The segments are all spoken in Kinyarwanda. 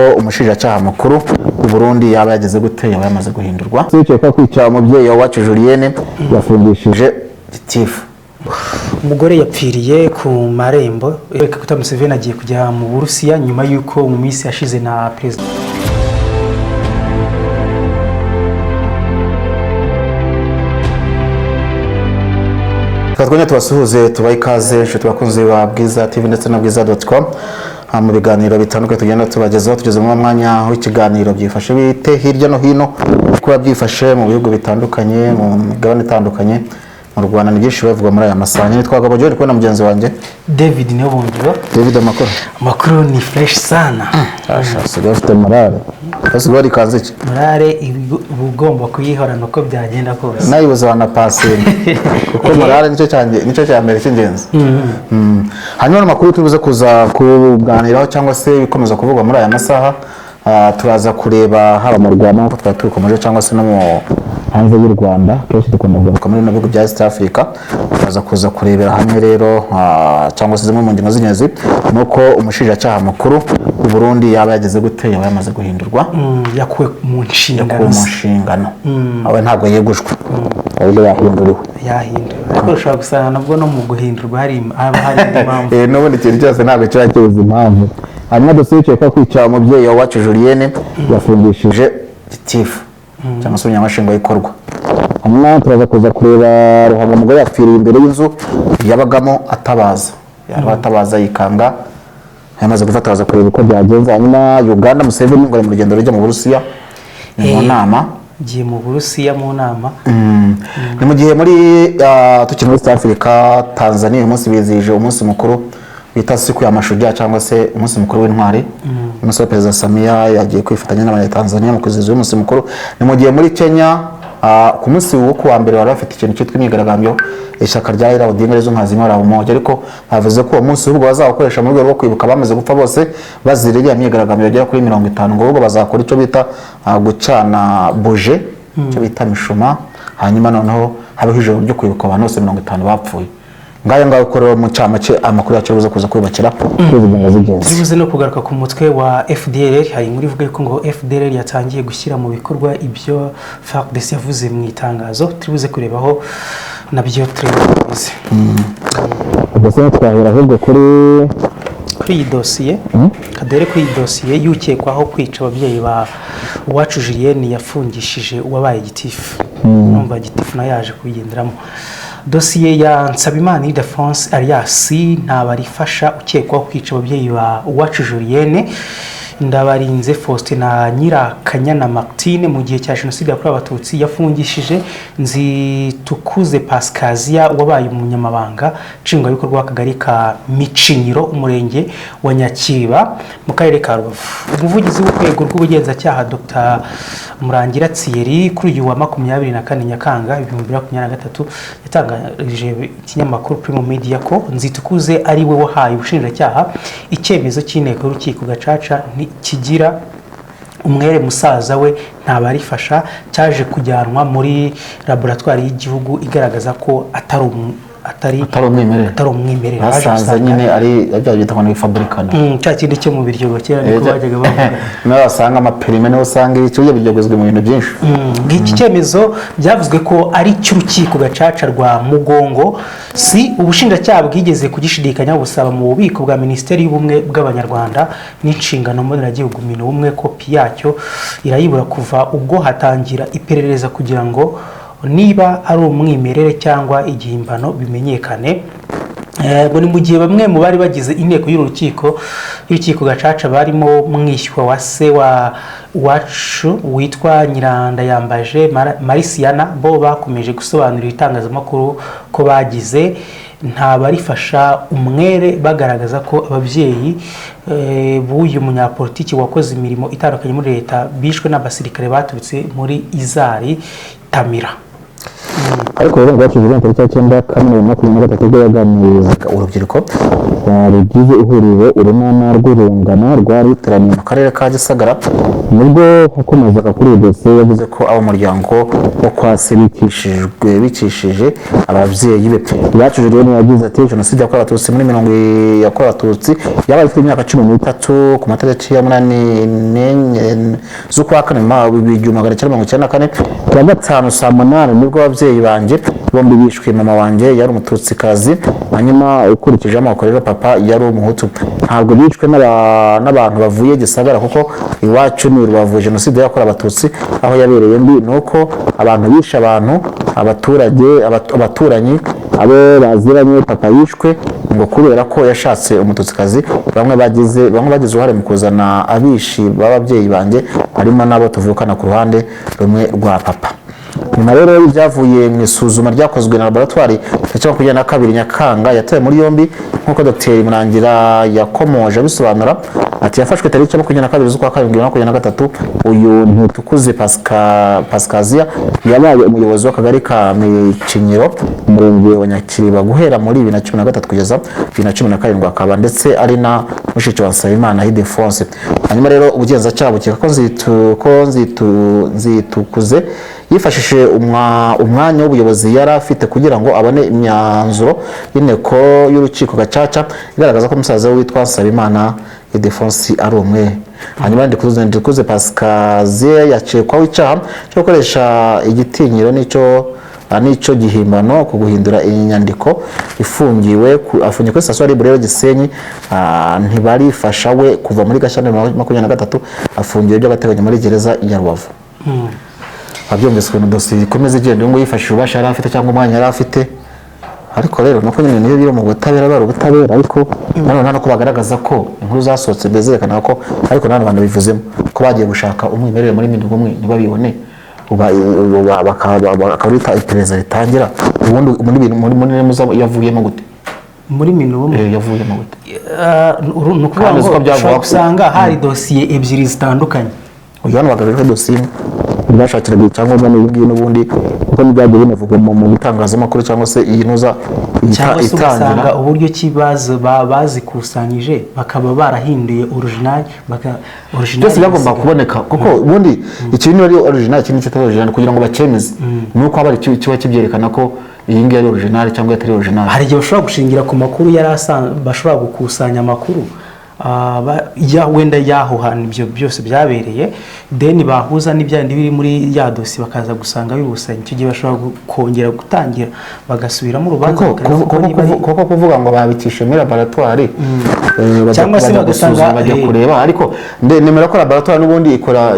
Uko umushinjacyaha mukuru w'u Burundi yaba yageze gute, yaba yamaze guhindurwa. Ukekwa kwica umubyeyi wa Uwacu Julienne yafungishije gitifu. Umugore yapfiriye ku marembo. Kaguta Museveni agiye kujya mu Burusiya nyuma y'uko mu minsi yashize na perezida. Reka twongere tubasuhuze, tubahe ikaze inshuti bakunzi ba Bwiza TV ndetse na bwiza.com mu biganiro bitandukanye tugenda tubagezaho. Tugeze mu mwanya w'ikiganiro byifashe bite hirya no hino, kuba byifashe mu bihugu bitandukanye, mu migabane itandukanye, mu Rwanda, ni byinshi bivugwa muri aya masaha. Nyine twagabo John kubona mugenzi wanjye David Niyobongero. David, amakuru? Amakuru ni fresh sana. Asigaye afite morale, asigaye warikanze iki? Morale uba ugomba kuyihorana uko byagenda kose. Nayibuze wanapasinga, kuko morale nicyo cya mbere cy'ingenzi. Hanyuma amakuru turi buze kuza kuganiraho cyangwa se ibikomeza kuvugwa muri aya masaha, turaza kureba haba mu Rwanda nk'uko twari tubikomeje, cyangwa se no mu hanze y'u Rwanda. Kenshi dukunda kugaruka muri bino bihugu bya East Africa. Turaza kuza kurebera hamwe rero, cyangwa se zimwe mu ngingo z'ingenzi, ni uko umushinjacyaha mukuru w'u Burundi yaba yageze gute, yaba yamaze guhindurwa. Yakuwe mu nshingano. Yakuwe mu nshingano, awe ntabwo yegujwe, ahubwo yahinduriwe. Yahinduwe, ariko ushobora gusanga nabwo no mu guhindurwa haba hari indi mpamvu. N'ubundi ikintu cyose ntabwo kiba kibuze impamvu. Hanyuma dosiye ukekwa kwica umubyeyi wa Uwacu Julienne yafungishije gitifu cyangwa se umunyamashingwabikorwa. Hanyuma turaza kuza kureba Ruhango, umugore yapfiriye imbere y'inzu yabagamo atabaza, yaba atabaza yikanga yamaze gufata, aza kureba uko byagenze. Hanyuma Uganda, Museveni ngo ari mu rugendo rujya mu Burusiya, ni mu nama. Ngiye mu Burusiya mu nama. Ni mu gihe muri tukiri muri East Africa, Tanzania uyu munsi bizihije umunsi mukuru bita siku ya mashujaa, cyangwa se umunsi mukuru w'intwari. Umunsi wa Perezida Samia yagiye kwifatanya n'Abanyatanzania mu kwizihiza uyu munsi mukuru. Ni mu gihe muri Kenya, ku munsi wo kuwa mbere bari bafite ikintu cyitwa imyigaragambyo, ishyaka rya Raila Odinga rizwi nka Azimio la Umoja, ariko bavuze ko uwo munsi ahubwo bazawukoresha mu rwego rwo kwibuka abamaze gupfa bose bazira iriya myigaragambyo bagera kuri 50, ngo ahubwo bazakora icyo bita gucana buje, icyo bita mishuma, hanyuma noneho habeho ijoro ryo kwibuka abantu bose 50 bapfuye. Ngayo ngayo uko rero mu ncamake amakuru yacu buze kuza kubakira kuri izi ngingo z'ingenzi. Turi buze no kugaruka ku mutwe wa FDLR. Hari inkuru ivuga yuko ngo FDLR yatangiye gushyira mu bikorwa ibyo FARDC yavuze mu itangazo. Turi buze kurebaho nabyo, turebe uko bimeze. Ubwo se twahera ahubwo kuri Kuri iyi dosiye kadere, kuri iyi dosiye y'ukekwaho kwica ababyeyi ba Uwacu Julienne yafungishije uwabaye gitifu. Numva gitifu nawe yaje kubigenderamo. Dosiye ya Nsabimana Ildefonse alias Ntabarifasha ukekwaho kwica ababyeyi ba Uwacu Julienne, Ndabarinze Faustin na Nyirakanyana Martine mu gihe cya Jenoside yakorewe Abatutsi, yafungishije Nzitukuze Pascasia wabaye umunyamabanga nshingwabikorwa w'akagari ka Micinyiro, umurenge wa Nyakiba, mu karere ka Rubavu. Umuvugizi w'urwego rw'ubugenzacyaha Dr Murangira Thierry, kuri uyu wa 24 Nyakanga 2023, yatangarije ikinyamakuru Primo Media ko Nzitukuze ari we wahaye ubushinjacyaha icyemezo cy'inteko y'urukiko gacaca kigira umwere musaza we Ntabarifasha, cyaje kujyanwa muri laboratwari y'igihugu igaragaza ko atari atari Atari umwimerere. Atari umwimerere. Baje Basanze gusanga- nyine ari bya byita ngo ni faburikano. Cya kindi cyo mu Biryogo kera niko bajyaga bavuga. Niho wasanga amaperime, niho usanga ibiki, burya biryogezwa mu bintu byinshi. Iki cyemezo byavuzwe ko ari icy'urukiko gacaca rwa Mugongo si ubushinjacyaha bwigeze kugishidikanyaho, busaba mu bubiko bwa Minisiteri y'Ubumwe bw'Abanyarwanda n'Inshingano Mboneragihugu, Minubumwe, kopi yacyo irayibura. Kuva ubwo hatangira iperereza kugira ngo niba ari umwimerere cyangwa igihimbano bimenyekane. Ngo ni mu gihe bamwe mu bari bagize inteko y'urukiko gacaca barimo mwishywa wa se wa Uwacu witwa Nyirandayambaje Marisiyana, bo bakomeje gusobanurira itangazamakuru ko bagize Ntabarifasha umwere, bagaragaza ko ababyeyi b'uyu munyapolitiki wakoze imirimo itandukanye muri leta bishwe n'abasirikare baturutse muri Izari Tamira. Ariko rero ngo bakivuga tariki ya 9 Kamena 2023, ubwo yaganirizaga urubyiruko rugize ihuriro Urunana rw'Urungano rwari ruteraniye mu karere ka Gisagara, nibwo yakomezaga kuri iyi dosiye. Yavuze ko abo muryango wo kwa se bikishije ababyeyi be. Iwacu Julienne yagize ati: "Jenoside yakorewe Abatutsi muri mirongo yakorewe Abatutsi yabaye ifite imyaka 13, ku matariki ya 8 n'enye z'ukwa kane mu 1994, ku wa gatanu saa 8 nibwo ababyeyi banjye bombi bishwe. Mama wanjye yari Umututsikazi, hanyuma ukurikije amoko rero papa yari Umuhutu. Ntabwo bishwe n'abantu bavuye Gisagara, kuko iwacu ni Rubavu. Jenoside yakorewe Abatutsi aho yabereye mbi ni uko abantu bishe abantu, abaturage, abaturanyi, abo baziranye. Papa yishwe ngo kubera ko yashatse Umututsikazi. Bamwe bagize uruhare mu kuzana abishi b'ababyeyi banjye, harimo n'abo tuvukana ku ruhande rumwe rwa papa." Nyuma rero y'ibyavuye mu isuzuma ryakozwe na laboratwari tariki 22 Nyakanga, yatawe muri yombi nk'uko Dr Murangira yakomoje abisobanura. Ati: "Yafashwe tariki ya 22 z'ukwa karindwi 2023. Uyu Ntitukuze Pascasia yabaye umuyobozi w'akagari ka Micinyiro, umurenge wa Nyakiriba, guhera muri 2013 kugeza 2017, akaba ndetse ari na mushiki wa Nsabimana Ildephonse. Hanyuma rero ubugenzacyaha bukeka ko Nzitukuze yifashishije umwanya w'ubuyobozi yari afite kugira ngo abone imyanzuro y'inteko y'urukiko Gacaca igaragaza ko musaza we witwa Nsabimana Ildephonse ari umwe. Hanyuma Ndikuze Pascasie yakekwaho icyaha cyo gukoresha igitinyiro n'icyo gihimbano ku guhindura iyi nyandiko. Afungiwe kuri sitasiyo ya RIB rero Gisenyi. Ntibarifasha we kuva muri Gashyantare 23 afungiwe by'agateganyo muri gereza ya Rubavu." Abyumvise ukuntu dosiye ikomeza igenda, ngo yifashishije ububasha yari afite cyangwa umwanya yari afite. Ariko rero nuko nyine niyo biri mu butabera, bari ubutabera. Ariko nanone hano ko bagaragaza ko inkuru zasohotse mbere zerekana ko, ariko nanone abantu bivuzemo ko bagiye gushaka umwimerere muri Minubumwe ntibabibone, bakaba bita iperereza ritangira. Ubundi muri bintu muri muza yavuyemo gute? Muri Minubumwe? Eh, yavuyemo gute? Ni ukuvuga Kandi ngo uzi ko byavuga ushobora gusanga hari dosiye ebyiri zitandukanye. Uyu hano bagaragaje ko dosiye imwe bashakiraga icyangombwa n'ibi ngibi n'ubundi, kuko ntibyagiye binavugwa mu bitangazamakuru cyangwa se iyi ntuza Cyangwa se itangira. ugasanga uburyo ki bazikusanyije bakaba barahinduye original, baka original Byose byagomba kuboneka, kuko ubundi ikintu ari original, ikindi kitari original, kugira ngo bacyemeze ni uko haba hari kiba kibyerekana ko iyi ngiyi ari original cyangwa atari original. Hari igihe bashobora gushingira ku makuru yari bashobora gukusanya amakuru ya wenda y'aho hantu ibyo byose byabereye, then bahuza n'ibyandi biri muri ya dosiye, bakaza gusanga bibusanye. Icyo gihe bashobora kongera gutangira bagasubiramo urubanza, Kuko bakareba koko niba ari- kuko kuvuga ngo babikishe muri laboratwari, Cyangwa se bajya bagasanga, gusuzuma, bajya kureba. Ariko nemera ko laboratwari n'ubundi ikora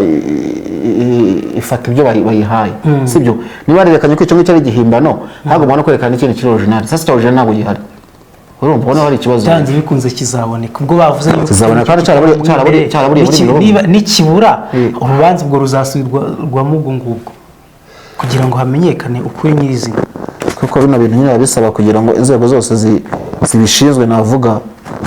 ifata ibyo bayihaye, sibyo? Niba barerekanye ko icyo ngicyo ari igihimbano, hagomba no kwerekana n'ikindi kiri original. Sasa icya original ntabwo gihari, urumva ubona hari ikibazo. Byanze bikunze kizaboneka ubwo bavuze yuko Kizaboneka kandi cyaraburiye muri Minubumwe. Nikibura, urubanza ubwo ruzasubirwamo ubwo ngubwo kugira ngo hamenyekane ukuri nyirizina. Kuko bino bintu nyine biba bisaba kugira ngo inzego zose zibishinzwe, navuga,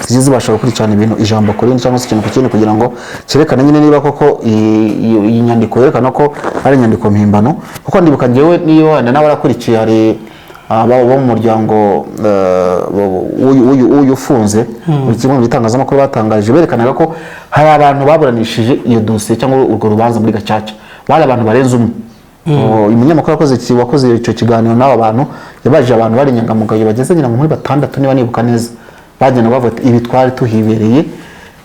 zijye zibasha gukurikirana ibintu ijambo ku rindi cyangwa se ikintu ku kindi, kugira ngo cyerekane nyine niba koko iyi nyandiko yerekana ko ari inyandiko mpimbano. Kuko ndibuka njyewe, niyo wenda nawe arakurikiye, hari aba bo mu muryango w'uyu ufunze, muri kimwe mu bitangazamakuru batangaje berekanaga ko hari abantu baburanishije iyo dosiye cyangwa urwo rubanza muri Gacaca, bari abantu barenze umwe. Oh, umunyamakuru wakoze icyo kiganiro n'aba bantu yabajije abantu bari inyangamugayo bageze ngira ngo muri batandatu niba nibuka neza, bagenda bavuga ati: "Ibi twari tuhibereye."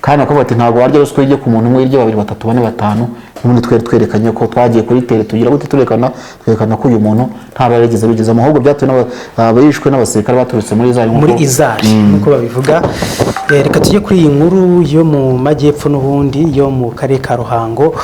Kandi bakavuga ati: "Ntabwo warya ruswa ijye ku muntu umwe, irye babiri, batatu, bane, batanu. N'ubundi twari twerekanye ko twagiye kuri terrain, tugira gute, twerekana ko uyu muntu nta yarigeze abigezamo, ahubwo byatewe bishwe n'abasirikare baturutse muri Izari." Muri Izari nk'uko babivuga. Reka tujye kuri iyi nkuru yo mu majyepfo n'ubundi yo mu karere ka Ruhango.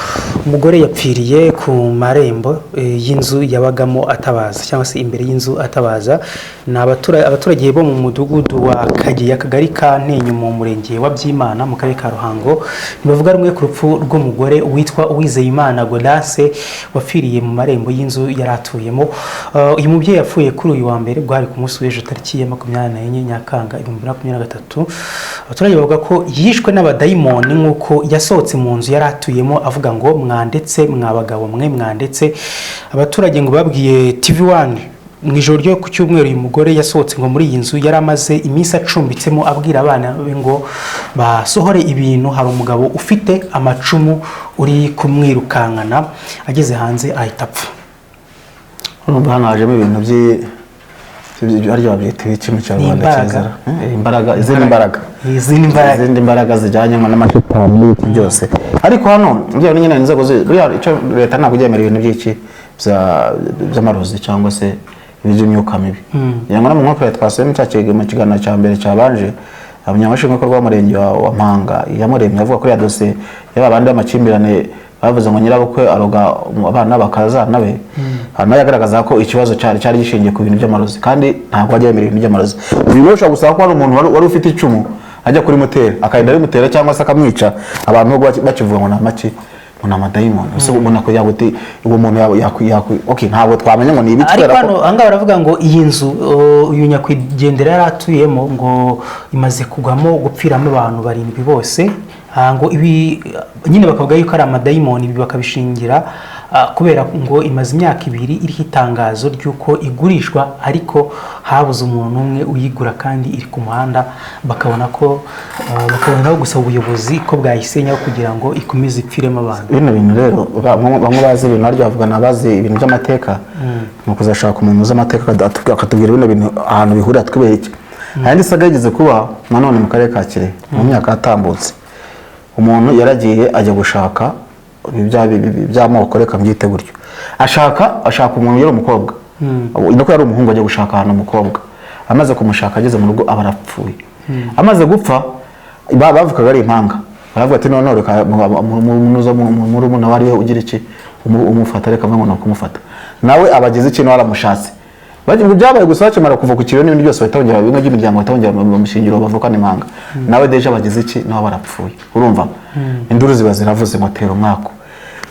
Umugore yapfiriye ku marembo y'inzu yabagamo atabaza, cyangwa se imbere y'inzu atabaza. Ni abaturage bo mu mudugudu wa Kageyo, akagari ka Ntenyo, mu murenge wa Byimana, mu karere ka Ruhango, ntibavuga rumwe ku rupfu rw'umugore witwa Uwizeyimana Godase wapfiriye mu marembo y'inzu yari atuyemo. Uyu mubyeyi yapfuye kuri uyu wa mbere, bwari ku munsi w'ejo, tariki ya 24 Nyakanga 2023. Abaturage bavuga ko yishwe n'abadayimoni, nk'uko yasohotse mu nzu yari atuyemo avuga ngo: "Mwandetse mwa bagabo mwe, mwandetse." Abaturage ngo babwiye TV One. Mu ijoro ryo ku cyumweru, uyu mugore yasohotse ngo muri iyi nzu yari amaze iminsi acumbitsemo, abwira abana be ngo basohore ibintu, hari umugabo ufite amacumu uri kumwirukankana. Ageze hanze ahita apfa. Urumva hano hajemo ibintu harya babyita ibiki mu Kinyarwanda? Imbaraga. Kizara. Imbaraga, izindi mbaraga. Izindi mbaraga. Izindi mbaraga zijyanye ngo n'amashitani n'ibiki byose. Ariko hano buriya nyine inzego buriya icyo leta ntabwo ijya yemera ibintu by'iki by'amarozi cyangwa se iby'imyuka mibi. Ngira ngo no mu mwaka twasubiyemo cya mu kiganiro cya mbere cyabanje, umunyamabanga w'umurenge wa Mpanga Iyamuremye avuga kuri ya dosiye y'aba bandi b'amakimbirane bavuze ngo nyirabukwe aroga abana bakazana be, hanyuma yagaragaza ko ikibazo cyari gishingiye ku bintu by'amarozi, kandi ntabwo bajya bemera ibintu by'amarozi. Ibi rero ushobora gusanga ko hari umuntu wari ufite icumu ajya kurimutera, akagenda arimutera cyangwa se akamwica, abantu bo bakivuga ngo ni amaki, ngo ni amadayimoni. Ese umuntu akwiye uti uwo muntu okay, ntabwo twamenya ngo ni ibiki Ariko kubera ko hano ahangaha baravuga ngo iyi nzu uyu nyakwigendera yari atuyemo ngo imaze kugwamo, gupfiramo abantu barindwi bose. Ngo ibi nyine bakavuga yuko ari amadayimoni. Ibi bakabishingira kubera ngo imaze imyaka 2 iriho itangazo ry'uko igurishwa, ariko habuze umuntu umwe uyigura kandi iri ku muhanda. Bakabona ko bakaboneraho gusaba ubuyobozi ko bwayisenyaho kugira ngo ikomeze ipfiremo abantu. Bino bintu rero bamwe bazi ibintu harya bavuga abazi ibintu by'amateka, ni ukuzashaka umuntu uzi amateka akatubwira bino bintu ahantu bihurira twibere iki. Hari indi saga yigeze kuba nanone mu karere ka Kirehe mu myaka yatambutse. Umuntu yaragiye ajya gushaka ibi by'amoko, reka mbyite gutyo, ashaka umuntu yari umukobwa, nuko yari umuhungu ajya gushaka ahantu umukobwa. Amaze kumushaka, ageze mu rugo aba arapfuye. Amaze gupfa, bavugaga ari impanga, baravuga ati noneho reka murumuna we ariwe ugira iki, umufata, reka mvuge ngo ni ukumufata. Nawe abagize ikintu aramushatse. Bagira ngo byabaye gusa bakimara kuva ku kiriyo n'ibindi byose, bahita bongera bimwe by'imiryango, bahita bongera mu mushingiro bavukana impanga. Nawe déjà bagize iki, nabo barapfuye. Urumva induru ziba ziravuze ngo tera umwaku.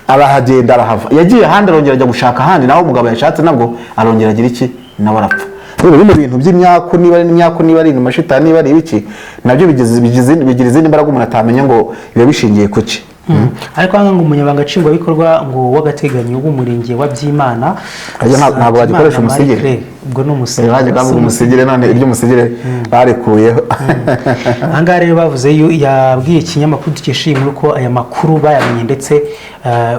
Arahagenda arahava, yagiye ahandi, arongera ajya gushaka ahandi, naho umugabo yashatse nabwo arongera agira iki, nawe arapfa. Rero bino bintu by'imyaku, niba ari imyaku, niba ari amashitani, niba ari ibiki, nabyo bigira izindi mbaraga umuntu atamenya ngo biba bishingiye ku ki. Ariko hano ngo umunyamabanga nshingwabikorwa ngo w'agateganyo w'umurenge wa Byimana Ajya ntabwo bagikoresha Nsabimana umusigire. Marie Claire, ubwo ni umusigire. Bajya bavuga umusigire, none iby'umusigire barikuyeho. Ahangaha rero bavuze yabwiye ikinyamakuru dukesha iyi nkuru ko aya makuru bayamenye, ndetse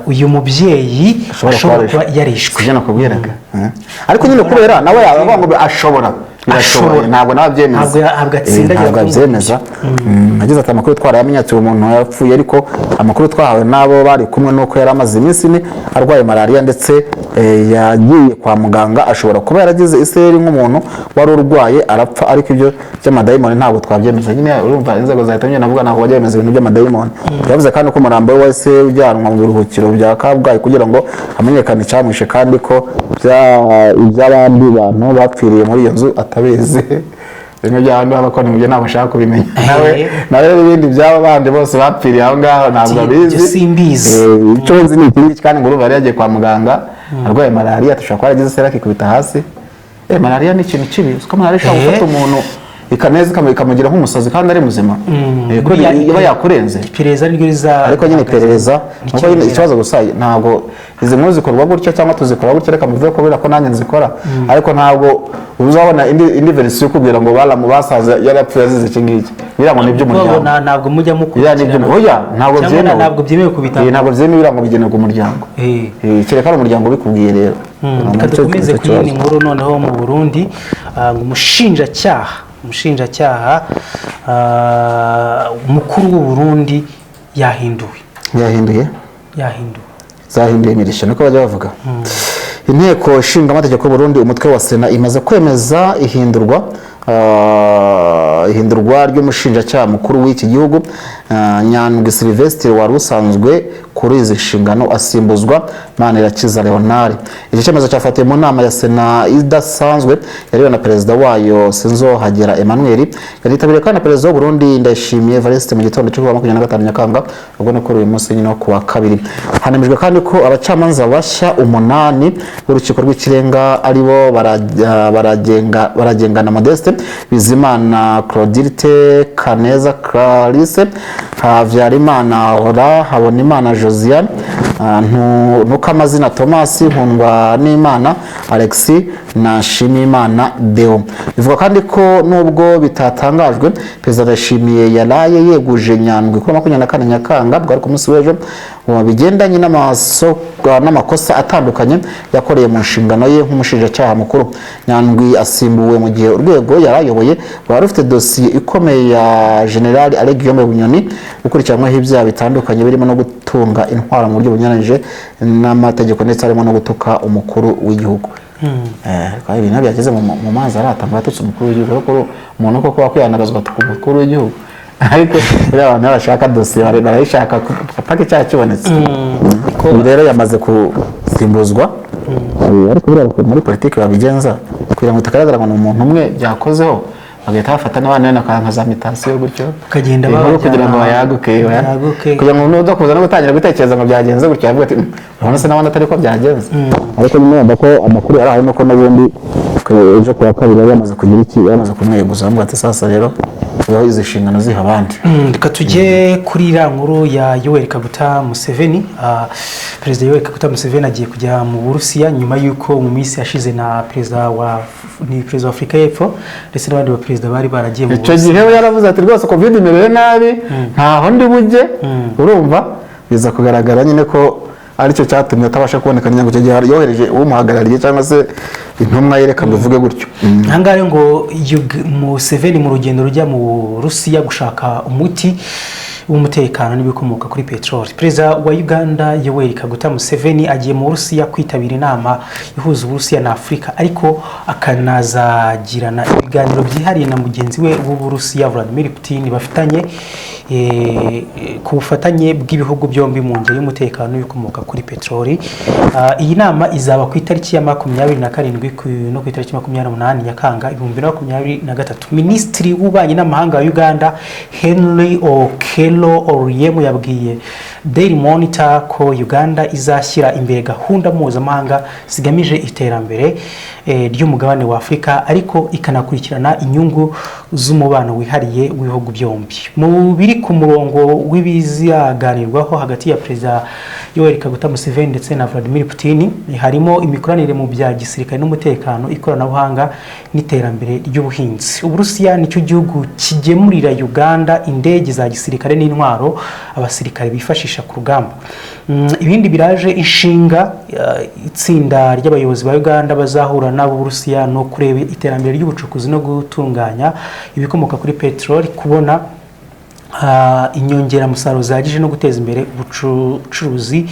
uyu mubyeyi ashobora kuba yarishwe. Sibyo nakubwiraga? Ariko nyine kubera nawe yabavuga ngo ashobora, birashoboye. Ashobora. Ntabwo nawe abyemeza. Ntabwo atsindagira Ntabwo ko ngo abyemeza. Yagize ati amakuru twarayamenye, ati uwo muntu yapfuye, ariko amakuru twahawe n'abo bari kumwe nuko yari amaze iminsi 4 arwaye malariya, ndetse yagiye kwa muganga, ashobora kuba yaragize isereri nk'umuntu wari urwaye arapfa. Ariko ibyo by'amadayimoni ntabwo twabyemeza. Nyine urumva inzego zahita nyine navuga ntabwo bajya bemeza ibintu by'amadayimoni. Yavuze kandi ko umurambo we wahise ujyanwa mu biruhukiro bya Kabgayi kugira ngo hamenyekane icyamwishe, kandi ko iby'abandi bantu bapfiriye muri iyo nzu atabizi. Bimwe by'abandi b'abakora ibyo ntabwo ashaka kubimenya nawe. Nawe rero ibindi by'aba bandi bose bapfiriye aho ngaho ntabwo Ati, abizi. "Ibyo simbizi." Icyo nzi ni iki ngiki. Kandi ngo urumva yari yagiye kwa muganga arwaye malariya, ashobora kuba yaragize sera akikubita hasi. Malariya ni ikintu kibi. Uzi ko malariya ishobora gufata umuntu ikaneza ikamugira nk'umusazi kandi ari muzima? Kubera iba yakurenze. Iperereza niryo riza Ariko nyine iperereza Nicyo nuko nyine rizera. Ikibazo gusa ntabwo izi nkuru zikorwa gutya cyangwa tuzikora gutya, reka muvuge ko kubera ko nanjye nzikora, ariko ntabwo uzabona indi verisiyo ikubwira ngo baramu basaza yarapfuye azize iki ngiki. Biriya ngo ni iby'umuryango. Ngo ntabwo mujya Biriya ni mukurikirana. Oya, ntabwo Cyangwa byemewe. Ntabwo byemewe kubitanga. Ntabwo byemewe, biriya ngo bigenerwa umuryango. Kereka ari umuryango ubikubwiye rero. Reka Nicyo dukomeze nicyo ku yindi kibazo. nkuru noneho mu Burundi. Ngo umushinjacyaha mukuru w'u Burundi yahinduwe. Yahinduye. Yahinduwe. Zahinduye imirishyo, niko bajya bavuga. Inteko Ishinga Amategeko y'u Burundi, umutwe wa Sena, imaze kwemeza ihindurwa ry'umushinjacyaha mukuru w'iki gihugu. Nyandwi Sylvestre wari usanzwe kuri izi nshingano asimbuzwa Manirakiza Leonard. Iki cyemezo cyafatiwe mu nama ya Sena idasanzwe yariwe na perezida wayo Sinzohagera Emmanuel, yaritabiriwe kandi na perezida w'u Burundi Ndayishimiye Evariste mu gitondo cyo kuwa 25 Nyakanga, ubwo ni kuri uyu munsi nyine wo kuwa kabiri. Hanemejwe kandi ko abacamanza bashya umunani b'urukiko rw'ikirenga aribo Baragengana Modeste. Bizimana Claudette, Kaneza Clarisse, Habyarimana Ora, Habonimana Josiane, Ntukamazina Thomas, Nkundwa n'Imana Alexis na Nshimiyimana Deo. Bivuga kandi ko nubwo bitatangajwe, Perezida Ndayishimiye yaraye yeguje Nyandwi kuri 24 Nyakanga, bwari ku munsi w'ejo, bigendanye n'amakosa atandukanye yakoreye mu nshingano ye nk'umushinjacyaha mukuru. Nyandwi asimbuwe mu gihe urwego yari ayoboye rwari rufite dosiye ikomeye ya General Alain Guillaume Bunyoni, ukurikiranyweho ibyaha bitandukanye birimo no gutunga intwaro mu buryo bunyuranyije n'amategeko, ndetse harimo no gutuka umukuru w'igihugu. Kandi ibintu byageze mu mazi aratanga yatutse umukuru w'igihugu, ariko umuntu koko wakwihanagazwa atuka umukuru w'igihugu? Ariko buriya abantu bashaka dosiye barayishaka paka icyaha kibonetse. Ubu rero yamaze gusimbuzwa. Ariko buriya ukuntu muri politiki babigenza kugira ngo bitagaragara ngo ni umuntu umwe byakozeho, bagahita bafata n'abandi wenda nka za mutation gutyo, Bakagenda inkuru kugira ngo babajyana bayaguke, bayaguke. Kugira ngo umuntu udakuza no gutangira gutekereza ngo byagenze gutyo, yavuga ati: "Urabona se n'abandi atari ko byagenze?" Ariko nyine wumva ko amakuru yari ahari, nuko n'ubundi ejo ku wa kabiri yari yamaze kugira iki, yari yamaze kumweguza, bamubwira ati: "Sasa rero ubaho izi nshingano ziha abandi." Reka tujye kuri iriya nkuru ya Yoweri Kaguta Museveni. Perezida Yoweri Kaguta Museveni agiye kujya mu Burusiya nyuma y'uko mu minsi yashize na perezida wa ni perezida wa Afurika y'Epfo ndetse n'abandi baperezida bari baragiye mu Icyo Burusiya. gihe we yaravuze ati: "Rwose Covid imereye nabi, ntaho ndi bujye." Urumva biza kugaragara nyine ko aricyo cyatumye atabasha kuboneka, ngo icyo gihe yohereje umuhagarariye cyangwa se intumwa ye, reka mbivuge gutyo. Aha ngaha rero ngo Museveni mu rugendo rujya mu Burusiya gushaka umuti w'umutekano n'ibikomoka kuri peteroli. Perezida wa Uganda Yoweri Kaguta Museveni agiye mu Burusiya kwitabira inama ihuza Uburusiya na Afurika, ariko akanazagirana ibiganiro byihariye na mugenzi we w'Uburusiya Vladimir Putin bafitanye ku bufatanye bw'ibihugu byombi mu ngeri y'umutekano n'ibikomoka kuri peteroli. Iyi nama izaba ku itariki ya 27 no ku itariki 28 Nyakanga 2023. Minisitiri w'Ububanyi n'Amahanga wa Uganda Henry Okello Oryem yabwiye Daily Monitor ko Uganda izashyira imbere gahunda mpuzamahanga zigamije iterambere ry'umugabane wa Afurika, ariko ikanakurikirana inyungu z'umubano wihariye w'ibihugu byombi. Mu biri ku murongo w'ibizaganirwaho hagati ya Perezida Yoweri Kaguta Museveni ndetse na Vladimir Putin harimo imikoranire mu bya gisirikare n'umutekano, ikoranabuhanga n'iterambere ry'ubuhinzi. Uburusiya nicyo gihugu kigemurira Uganda indege za gisirikare n'intwaro abasirikare bifashisha ku rugamba. Ibindi biraje inshinga itsinda ry'abayobozi ba Uganda bazahura n'ab'Uburusiya no kureba iterambere ry'ubucukuzi no gutunganya ibikomoka kuri peteroli, kubona inyongeramusaruro zihagije no guteza imbere ubucuruzi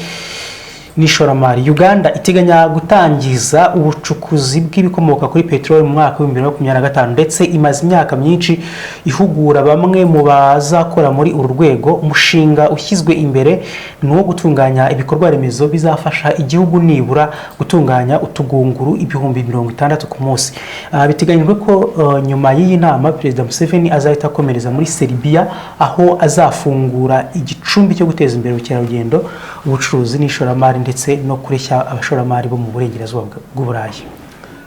n'ishoramari. Uganda iteganya gutangiza ubucukuzi bw'ibikomoka kuri peteroli mu mwaka wa 2025, ndetse imaze imyaka myinshi ihugura bamwe mu bazakora muri uru rwego. Umushinga ushyizwe imbere ni uwo gutunganya ibikorwa remezo bizafasha igihugu nibura gutunganya utugunguru 60,000 ku munsi. Biteganyijwe ko nyuma y'iyi nama Perezida Museveni azahita akomereza muri Serbia, aho azafungura igicumbi cyo guteza imbere ubukerarugendo, ubucuruzi n'ishoramari, ndetse no kureshya abashoramari bo mu burengerazuba bw'Uburayi.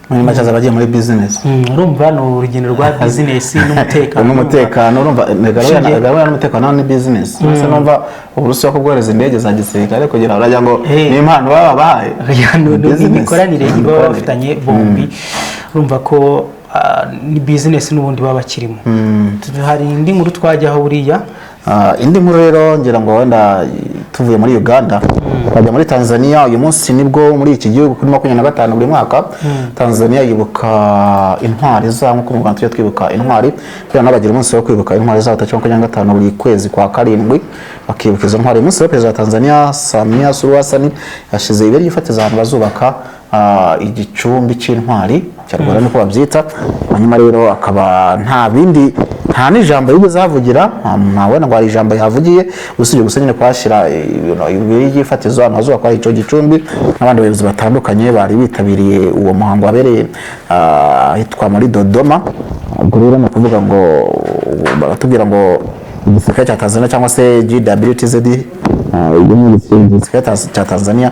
Muri make azaba agiye muri business. Urumva ni urugendo rwa business n'umutekano. N'umutekano, urumva gahunda n'umutekano ni business. Ese numva Uburusiya ko bwohereza indege za gisirikare kugira ngo uragira ngo ni impano baba bahaye? Ni Business. imikoranire iba Imikoranire. bafitanye bombi. Urumva ko ni business n'ubundi baba bakirimo. Hari indi nkuru twajyaho buriya. Indi nkuru rero, ngira ngo wenda tuvuye muri Uganda twajya muri Tanzania. Uyu munsi nibwo muri iki gihugu kuri 25 buri mwaka Tanzania yibuka intwari zabo, nk'uko mu Rwanda tujya twibuka intwari. Kubera nabo bagira umunsi wo kwibuka intwari zabo tariki 25 buri kwezi kwa karindwi, bakibuka izo ntwari. Uyu munsi rero Perezida wa Tanzania Samia Suluhu Hassan yashyize ibuye ry'ifatizo ahantu bazubaka igicumbi cy'intwari cya Rwanda, niko babyita. Hanyuma rero akaba nta bindi, nta n'ijambo yigeze ahavugira, nta wenda ngo hari ijambo yahavugiye usibye gusa nyine kuhashyira ibuye ry'ifatizo ahantu hazubakwa icyo gicumbi. N'abandi bayobozi batandukanye bari bitabiriye uwo muhango wabereye ahitwa muri Dodoma. Ubwo rero ni ukuvuga ngo baratubwira ngo igisirikare cya Tanzania cyangwa se JWTZ, igisirikare cya Tanzania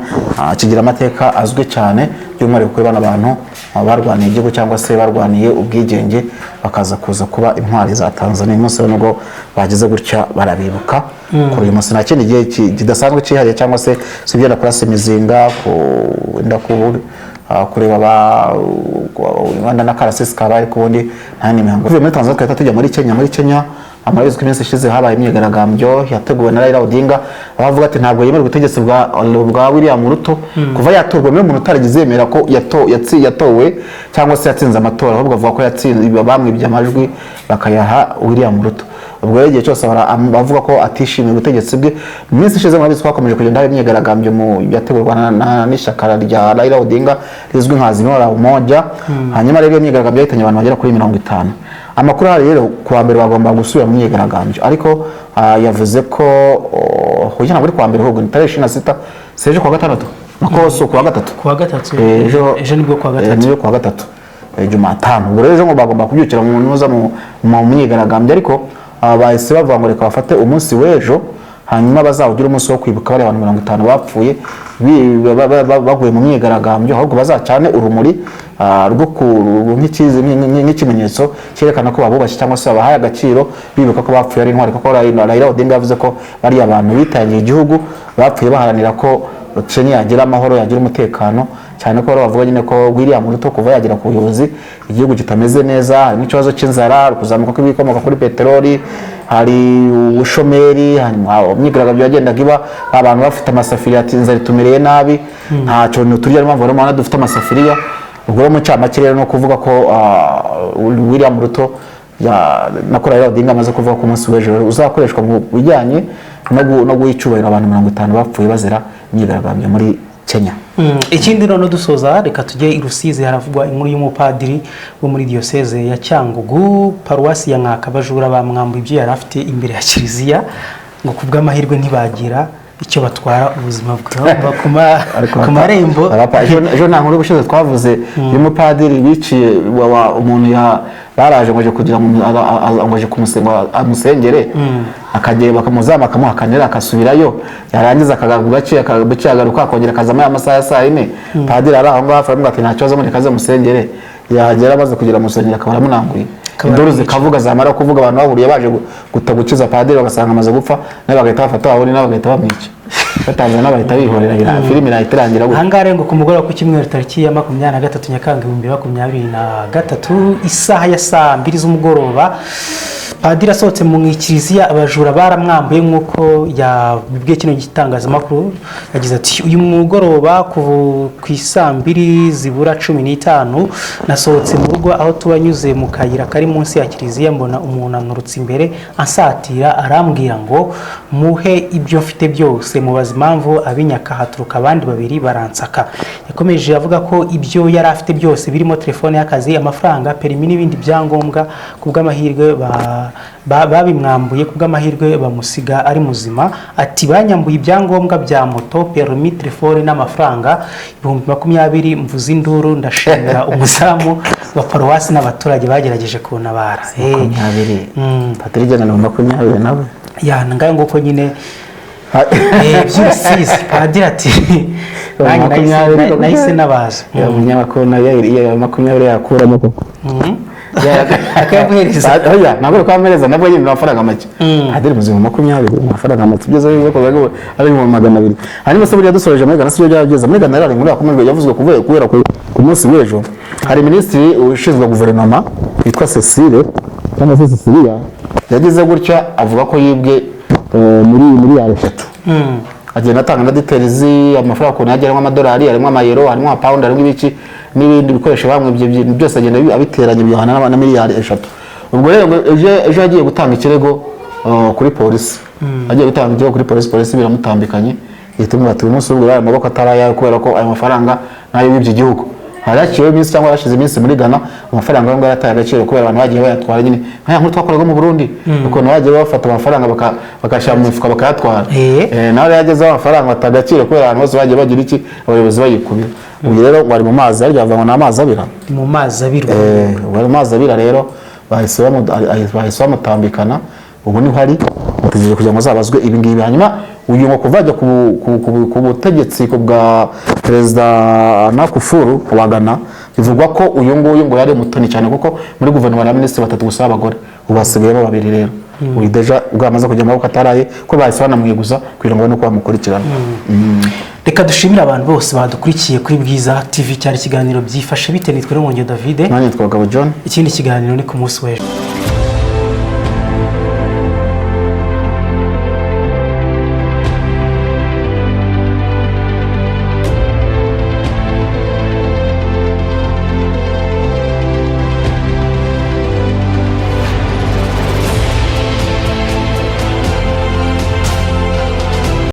kigira amateka azwi cyane, by'umwihariko kuri bano bantu. barwaniye igihugu cyangwa se barwaniye ubwigenge, bakaza kuza kuba intwari za Tanzania. Uyu munsi rero nubwo bagize gutya barabibuka kuri uyu munsi, nta kindi gihe kidasanzwe cyihariye cyangwa se si ibyo kurasa imizinga, wenda kureba wenda n'akarasisi kabaye, ariko ubundi nta yindi mihango. Tuvuye muri Tanzania twahita tujya muri Kenya. Muri Kenya, murabizi ko iminsi ishize habaye imyigaragambyo yateguwe na Raila Odinga, aho avuga ati ntabwo yemera ubutegetsi bwa William Ruto kuva yatorwa. Niwe muntu utarigeze yemera ko yatowe cyangwa se yatsinze amatora, ahubwo avuga ko yatsinze, bamwibye amajwi bakayaha William Ruto. Ubwo rero igihe cyose avuga ko atishimiye ubutegetsi bwe. Mu minsi ishize murabizi ko hakomeje kugenda haba imyigaragambyo mu yategurwa n'ishyaka rya Raila Odinga rizwi nka Azimio la Umoja. Hanyuma rero iyo myigaragambyo yahitanye abantu bagera kuri 50. Amakuru ahari rero, ku wa mbere bagomba gusubira mu myigaragambyo, ariko yavuze ko hoya, ntabwo ari ku wa mbere, ahubwo ni tariki 26, si ejo ku wa gatandatu, nako si ku wa gatatu. Ku wa gatatu. Ejo. Ejo nibwo ku wa gatatu. Niyo ku wa gatatu, Jumatano. Ubwo rero ejo ngo bagomba kubyukira mu ntuza mu myigaragambyo, ariko bahise bavuga ngo reka bafate umunsi w'ejo, hanyuma bazawugire umunsi wo kwibuka bariya bantu 50 bapfuye baguye mu myigaragambyo, ahubwo bazacane urumuri rwo nk'ikimenyetso cyerekana ko babubashye cyangwa se babahaye agaciro, bibuka ko bapfuye ari intwari, kuko Raila Odinga yavuze ko bariya bantu bitangiye igihugu, bapfuye baharanira ko Kenya yagira amahoro, yagira umutekano, cyane ko bavuga nyine ko William Ruto kuva yagera ku buyobozi igihugu kitameze neza, harimo ikibazo cy'inzara, kuzamuka kw'ibikomoka kuri peteroli, hari ubushomeri, hanyuma imyigaragambyo yagendaga iba abantu bafite amasafuriya, ati inzara itumereye nabi, nta kintu turya, niyo mpamvu rero dufite amasafuriya. Ubwo rero mu ncamake rero ni ukuvuga ko William Ruto na Raila Odinga amaze kuvuga ko umunsi w'ejo rero uzakoreshwa mu bijyanye no guha icyubahiro abantu 50 bapfuye bazira imyigaragambyo muri Kenya. Ikindi noneho dusoza, reka tujye i Rusizi. Haravugwa inkuru y'umupadiri wo muri diyoseze ya Cyangugu, paruwasi ya Nkaka. Abajura bamwambuye ibyo yari afite imbere ya kiliziya, ngo ku bw'amahirwe ntibagira icyo batwara ubuzima bwe ku marembo. Ejo nta nkuru ubushize twavuze y'umupadiri biciye umuntu baraje ngo aje kugira ngo ngo aje amusengere, akagenda bakamuzama bakamuhakanira, akasubirayo, yarangiza akagaruka gake agaruka akongera akazamo ya masaha ya saa yine. Padiri ari aho ngaho, aramubwira ati nta kibazo, mureke aze musengere. Yahagera, amaze kugera mu rusengero, akaba aramunanguye. Akaba Induru aramwica. zikavuga, zamara kuvuga, abantu bahuriye baje gukiza padiri, bagasanga amaze gupfa, nawe bagahita bafata wabone, nawe bagahita bamwica, batanze nawe bahita bihorera. Filime irahita irangira gutya. Ahangaha rero ngo ku mugoroba ku cyumweru tariki ya 23 Nyakanga 2023, isaha ya saa 2 z'umugoroba, padiri asohotse mu kiliziya, abajura baramwambuye nk'uko yabibwiye kino gitangazamakuru. Yagize ati: "Uyu mugoroba ku isaa 2 zibura 15 nasohotse mu rugo aho tuba, nyuze mu kayira kari munsi ya kiliziya, mbona umuntu anturutse imbere ansatira, arambwira ngo muhe ibyo mfite byose. Mubaza impamvu, abinyaka, haturuka abandi babiri baransaka." Yakomeje avuga ko ibyo yari afite byose birimo telefone y'akazi, amafaranga, perimi n'ibindi byangombwa, ku bw'amahirwe babimwambuye, ku bw'amahirwe bamusiga ari muzima. Ati: "Banyambuye ibyangombwa bya moto, perimi, telefone n'amafaranga 20,000. Mvuze induru, ndashimira umuzamu wa paruwasi n'abaturage bagerageje kuntabara." 20, padiri igena na 20 nawe. Ya, ngayo nguko nyine by'urusizi. Padiri ati nanjye nahise nabaza. Ya umunyamakuru nayo ya 20 yakuramo koko. Akayamuhereza. Oya, ntabwo ari kwamuhereza, nabwo nyine ni amafaranga make. Padiri muzima 20 ni amafaranga make, ibyiza biza kuza ko ari 200,000. Hanyuma se buriya dusoreje muri Ghana, sibyo byaba byiza? Muri Ghana rero hari inkuru yakomeje yavuzwe kubera ku munsi w'ejo, hari minisitiri ushinzwe guverinoma witwa Cecile cyangwa se Cecilia, yagize gutya avuga ko yibwe muri miliyari 3. Agenda atanga na details, amafaranga ukuntu yagiye, harimo amadolari, harimo amayero, harimo amapawundi, harimo ibiki n'ibindi bikoresho bamwibye, ibintu byose agenda abiteranya bihana na miliyari 3. Ubwo rero ngo ejo yagiye gutanga ikirego kuri polisi, agiye gutanga ikirego kuri polisi, polisi biramutambikanye, ihita imubwira ati uyu munsi ubwo aya maboko atari ayawe, kubera ko aya mafaranga nayo wibye igihugu. Hari haciyeho iminsi cyangwa hashize iminsi muri Ghana amafaranga ayo ngayo yataye agaciro kubera abantu bagiye bayatwara nyine, nk'aya nkuru twakoraga mu Burundi, ukuntu bagiye bafata amafaranga bakayashyira mu mifuka bakayatwara. Nawe rero yagezeho amafaranga ata agaciro kubera abantu bose bagiye bagira iki, abayobozi bayikubira. Ubu rero ngo ari mu mazi, harya bavuga ngo ni amazi abira. Mu mazi abirwa. Ubu ari mu mazi abira rero, bahise bamutambikana, ubu niho ari, bategereje kugira ngo azabazwe ibi ngibi. Hanyuma uyu ngo kuva ajya ku butegetsi ku bwa Perezida Akufo wa Ghana, bivugwa ko uyu nguyu ngo yari umutoni cyane, kuko muri guverinoma ya minisitiri batatu gusa b'abagore, ubu hasigayemo babiri. Rero uyu déjà ubwo yamaze kujya mu maboko ataraye, ko bahise banamwiguza kugira ngo babone uko bamukurikirana. Reka dushimire abantu bose badukurikiye kuri Bwiza TV. Cyari ikiganiro Byifashe Bite. Nitwe N'Umwongero David. Nanjye nitwa Bagabo John. Ikindi kiganiro ni ku munsi w'ejo.